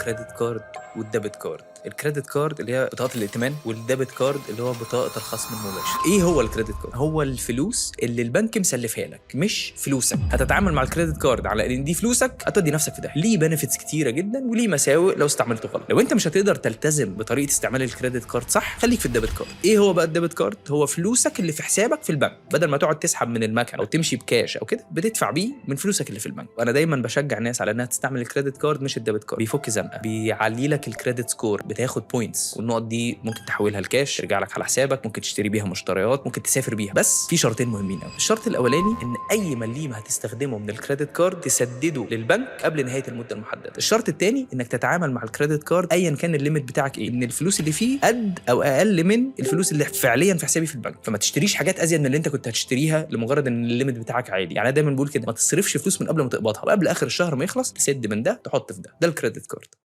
credit card وال debit card؟ ال credit card اللي هي بطاقة الائتمان، وال debit card اللي هو بطاقة الخصم المباشر. ايه هو ال credit card؟ هو الفلوس اللي البنك مسلفها لك، مش فلوسك. هتتعامل مع ال credit card على ان دي فلوسك، هتودي نفسك في ده. ليه benefits كتيرة جدا وليه مساوئ لو استعملته غلط. لو انت مش هتقدر تلتزم بطريقة استعمال ال credit card صح، خليك في ال debit card. ايه هو بقى ال debit card؟ هو فلوسك اللي في حسابك في البنك، بدل ما تقعد تسحب من المكنه او تمشي بكاش او كده، بتدفع بيه من فلوسك اللي في البنك. وانا دايما بشجع الناس على انها تستعمل ال credit card مش ال debit card. بيفك زنقه، بيعلي لك ال credit score، بتاخد points، والنقط دي ممكن تحولها لكاش ترجع لك على حسابك، ممكن تشتري بيها مشتريات، ممكن تسافر بيها. بس في شرطين مهمين قوي. الشرط الاولاني ان اي مليم هتستخدمه من ال credit card تسدده للبنك قبل نهاية المدة المحدده. الشرط الثاني انك تتعامل مع ال credit card ايا كان ال limit بتاعك ايه، ان الفلوس اللي فيه قد او اقل من الفلوس اللي فعليا في حسابي في البنك. فما تشتريش حاجات ازيد من اللي انت كنت هتشتريها لمجرد ان ال limit بتاعك عالي. يعني انا دايما بقول كده، ما تصرفش فلوس من قبل ما تقبضها، وقبل اخر الشهر ما يخلص تسد من ده تحط في ده. ده ال credit card.